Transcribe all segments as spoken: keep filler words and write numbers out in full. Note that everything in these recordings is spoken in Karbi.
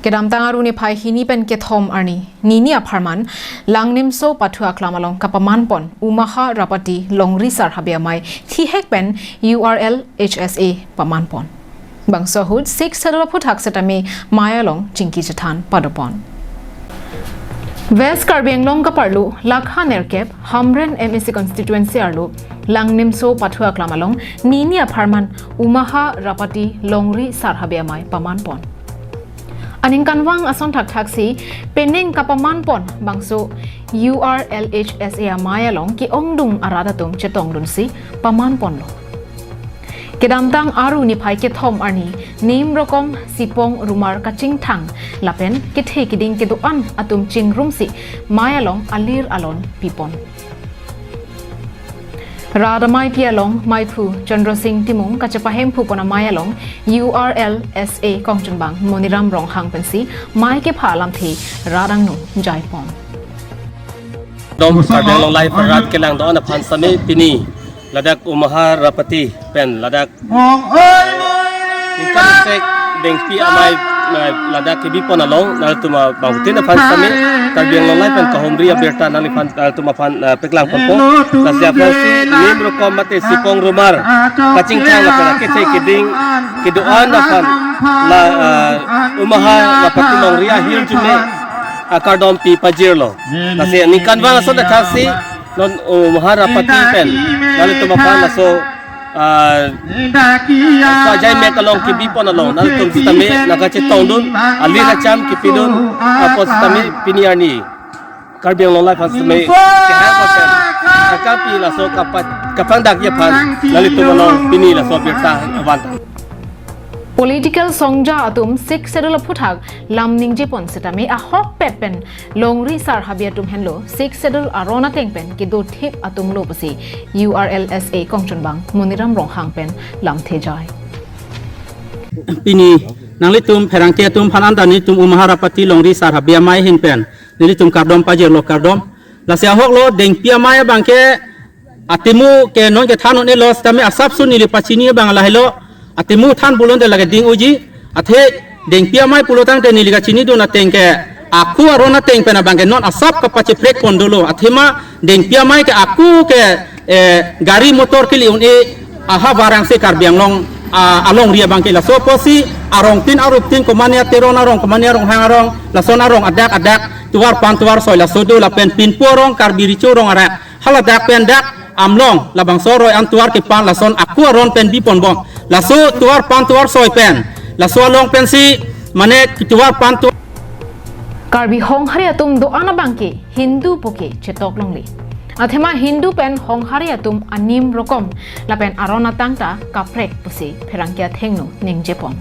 Kedamtang Aru niphai hini pen kethom arni, nini apharman, Langnimso Pathu Aklam along kapamanpon Umaha Rapati Longri Sar Habe Amei thihek pen U R L H S A pamanpon. Bangso ahut Sixth Schedule aphuthak setame mei along chingki chethan padopon. West Karbi Anglong kaparlu lakha nerkep Hamren M A C constituency arlo Langnimso Pathu Aklam along nini apharman Umaha Rapati Longri Sar Habe Amei pamanpon. Aningkanvang ason thakthaksi penang kapamanpon bangso U R L H S A amei along ke-ongdung arat atum chetongdunsi pamanponlo. Kedamtang Aru niphai kethom arni nim rokom sipong rumar kachingthang lapen kethe keding kedo-an atum chingrumsi mei along alir alon pipon. Rat ameipi along meiphu Chandra Sing Timung kachepahemphu pon amei along U R L S A kongchunbang Moniram Ronghang pensi mei kepha alamthe rat angno jaipon. Dom Karbi Anglong Live rat kelang do-an aphan setame pini ladak Umaha Rapati pen ladak ningkan sek dengpi amei, eh, ladak kebipon along nanglitum abangphutin aphan setame Karbi Anglong Live pen kahumri abirta nangliphan, eh, nanglitum aphan, eh, paklangponpo. Lasi aphansi nim rokom mate sipong rumar kachingthang lapen kethe keding kedo-an aphan la, eh, Umaha Rapati Longri ahirjume akardom pi pajirlo. Lasi ningkanvang ason thakthaksi non Umaha Rapati pen nanglitum aphan laso, ah, laso ajaimek along kebipon along nanglitum setame nangkachetongdun, alir acham kepidun apot setame pini arni Karbi Anglong Live aphan setame kehang koten akam pi laso kapat kapangdakji aphan nanglitum along pini laso abirta avan. Political songja atum Sixth Schedule aphuthak lam ningjepon setame ahokpet pen Longri Sar Habe atum henlo Sixth Schedule aron ateng pen kedothip atumlo pusi U R L S A kongchunbang Moniram Ronghang pen lamthe jai. Pini nanglitum pherangke atum aphan anta nelitum Umaha Rapati Longri Sar Habe amei ahin pen nelitum kardom pajirlo, kardom. Lasi ahoklo dengpi amei abangke atimu ke non kethan un-elo setame asapso neli pachini abang lahelo. Atimu than pulote lake ding-oji. Athe dengpi amei pulotangte neli kachinidun ateng ke ako aron ateng pen abangke non asap kapacheprek pon dolo. Athema dengpi amei ke ako ke, eh, gari motor keli un-e ahavar angse Karbi Anglong, ah, alongri abangke laso apotsi arong tin arup tin komane ateron arong komane arong hang arong lason arong adak adak tovar pan tovar soi laso do lapen pinpo arong Karbi Recho Rong arak haladak pen dak Amlong labangso aroi an tovar kepan lason ako aron pen biponbom. Laso tovar pan tovar soi pen laso along pensi mane tovar pan tovar. Karbi Honghari atum do-an abangke Hindu puke chetok longle. Athema Hindu pen Honghari atum anim rokom lapen aron atang ta kaprek pusi pherangke athengno ningjepon.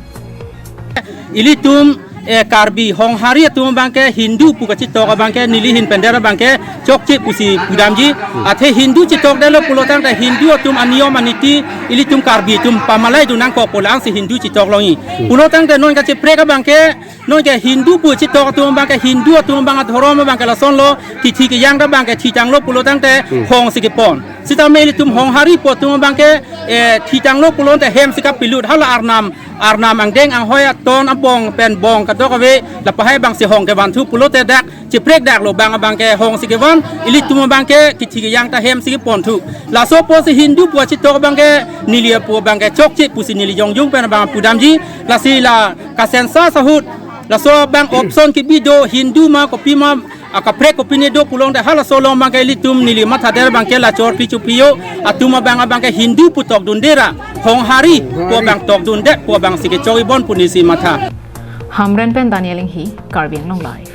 Ilitum, eh, Karbi Honghari atum abangke Hindu pu kachetok abangke neli ahin pen der abangke chokche pusi pudamji. Athe Hindu chetokdetlo pulotangte Hindu atum aniyom aniti ilitum Karbi atum pamalaidun nangkok pu langsi Hindu chetok longji. Pulotangte non kacheprek abangke non ke Hindu pu chetok atum abangke Hindu atum abang adhorom abangke lasonlo, kithi kejang ta abangke thitanglo pulotangte hongsi kepon. Sitame ilitum Honghari pu atum abangke, eh, thitanglo pulote hemsi kapilut hala arnam, arnam angdeng anghoi aton abong pen bong kadokave lapahai abangsi hong kevanthu pulote dak cheprekdaklo bang abangke hongsi kevan, ilitum abangke kithi kejang ta hemsi keponthu. Laso apotsi Hindu pu achetok abangke neli apu abangke chokche pusi neli jongjung pen abang pudamji. Lasi la ka-census ahut laso abang option kebi do, Hindu ma kopima, akaprek kopine do pulote halaso along abangke ilitum neli mathader abangke la chorpi chupiyo atum abang abangke Hindu pu tokdunde ra Honghari pu abang tokdunde pu abangsi kechok-ibon pu neli si matha. Hamren pen Daniel Inghi, Karbi Anglong Live.